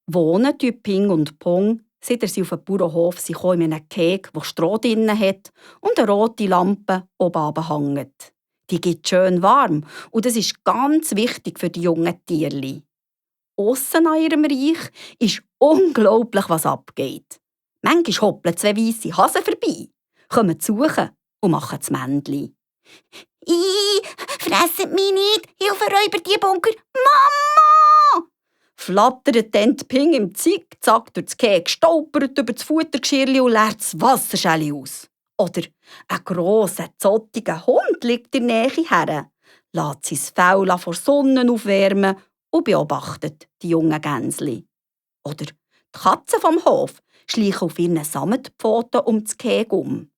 Wohnen tun Ping und Pong, seit sie auf dem Bauernhof sind in einem Gehege, das Stroh drin hat und eine rote Lampe oben runterhängt. Die gibt schön warm und das ist ganz wichtig für die jungen Tierli. Aussen an ihrem Reich ist unglaublich, was abgeht. Manchmal hoppeln zwei weisse Hasen vorbei, kommen zu suchen und machen das Männchen. Fresset mich nicht! Hilfe, Räubertierbunker! Mama! Flattert dann die Ping im Zickzack durch das Gehege, stolpert über das Futtergeschirrchen und leert das Wasserschälchen aus. Oder ein grosser, zottiger Hund liegt in der Nähe her, lässt sein Fell vor der Sonne aufwärmen und beobachtet die jungen Gänsli. Oder die Katzen vom Hof schleichen auf ihren Sammetpfoten um das Gehege um.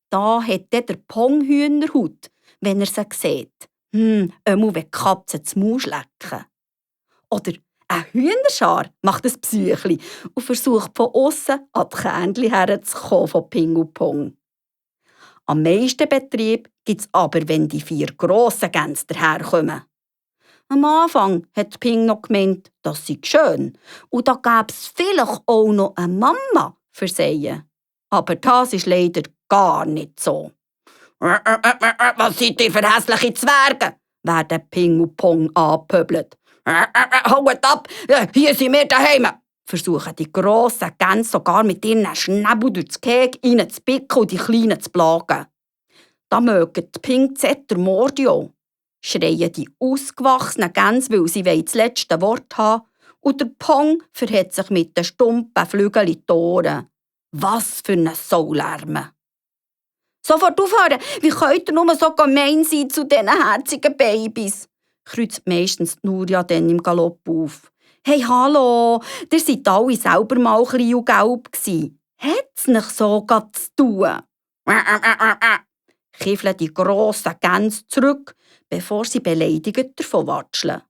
Da hat der Pong Hühnerhaut, wenn er sie sieht. Wenn die Katzen das Maul schlecken. Oder ein Hühnerschar macht ein Psychli und versucht von aussen an die Kärnchen herzukommen von Ping und Pong. Am meisten Betrieb gibt es aber, wenn die 4 grossen Gänse daherkommen. Am Anfang hat Ping noch gemeint, das sei schön und da gäbe es vielleicht auch noch eine Mama für sie. Aber das ist leider gar nicht so. Was seid ihr für hässliche Zwerge? Werden Ping und Pong angepöbelt. Haut ab! Hier sind wir daheim! Versuchen die grossen Gänse sogar mit ihren Schnäbel durch das Gehege reinzupicken und die Kleinen zu plagen. Da mögen die Ping-Zetter Mordio. Schreien die ausgewachsenen Gänse, weil sie das letzte Wort haben, und der Pong verhält sich mit den stumpen Flügeln in die Ohren. Was für ein Saulärmen! Sofort aufhören! Wie könnt ihr nur so gemein sein zu diesen herzigen Babys? Kreuzt meistens Nuria dann im Galopp auf. «Hey, hallo, ihr seid alle selber mal klein und gelb gsi. Hat's nicht so zu tun?» Kiffeln die grossen Gänse zurück, bevor sie beleidigt davon watscheln.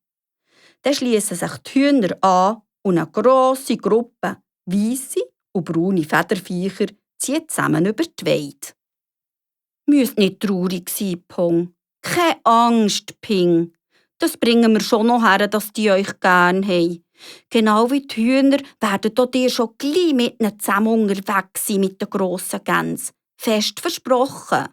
Dann schliessen sich die Hühner an und eine grosse Gruppe weisse und braune Federviecher zieht zusammen über die Weide. «Müsst nicht traurig sein, Pong. Keine Angst, Ping. Das bringen wir schon noch her, dass die euch gern haben. Genau wie die Hühner werden auch die schon gleich mit ihnen zusammen unterwegs sein mit den grossen Gänsen. Fest versprochen.»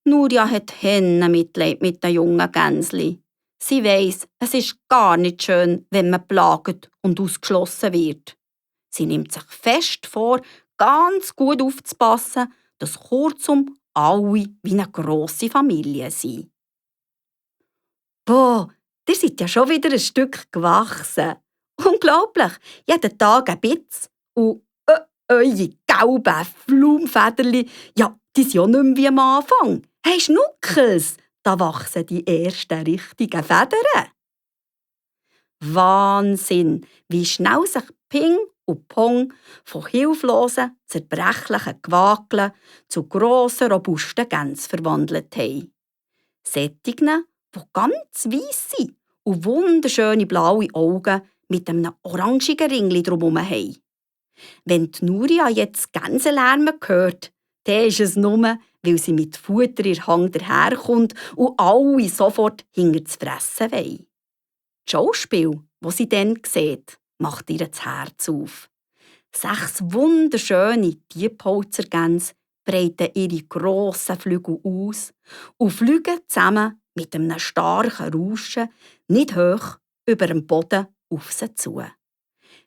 Nuria hat Mitleid mit den jungen Gänsli. Sie weiss, es ist gar nicht schön, wenn man plagt und ausgeschlossen wird. Sie nimmt sich fest vor, ganz gut aufzupassen, dass kurzum alle wie eine grosse Familie sind. «Boah, ihr seid ja schon wieder ein Stück gewachsen. Unglaublich, jeden Tag ein bisschen. Und eure gelben Flaumfederli, ja, die sind auch nicht mehr wie am Anfang. Hey, Schnuckels, da wachsen die ersten richtigen Federn.» Wahnsinn, wie schnell sich Ping und Pong von hilflosen, zerbrechlichen Gewakeln zu grossen, robusten Gänsen verwandelt haben. Sättigen, die ganz weisse und wunderschöne blaue Augen mit einem orangigen Ringli drumherum haben. Wenn die Nuria jetzt Gänselärmen hört, dann ist es nur, weil sie mit Futter in Hang daherkommt und alle sofort hinter das Fressen wollen. Das Schauspiel, das sie dann sieht, macht ihr das Herz auf. 6 wunderschöne Diepholzergänse breiten ihre grossen Flügel aus und fliegen zusammen mit einem starken Rauschen nicht hoch über dem Boden auf sie zu.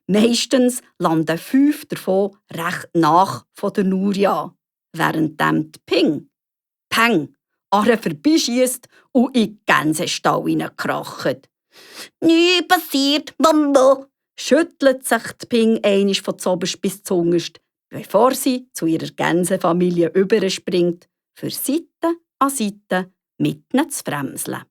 Meistens landen 5 davon recht nach von der Nuria, während die Ping, Peng, Arre vorbeischiesst und in den Gänsestall hineinkracht. «Nichts passiert, Mama!» schüttelt sich die Ping einmal von zoberst bis zungerst, bevor sie zu ihrer Gänsefamilie überspringt, für Seite an Seite mit ihnen zu fremseln.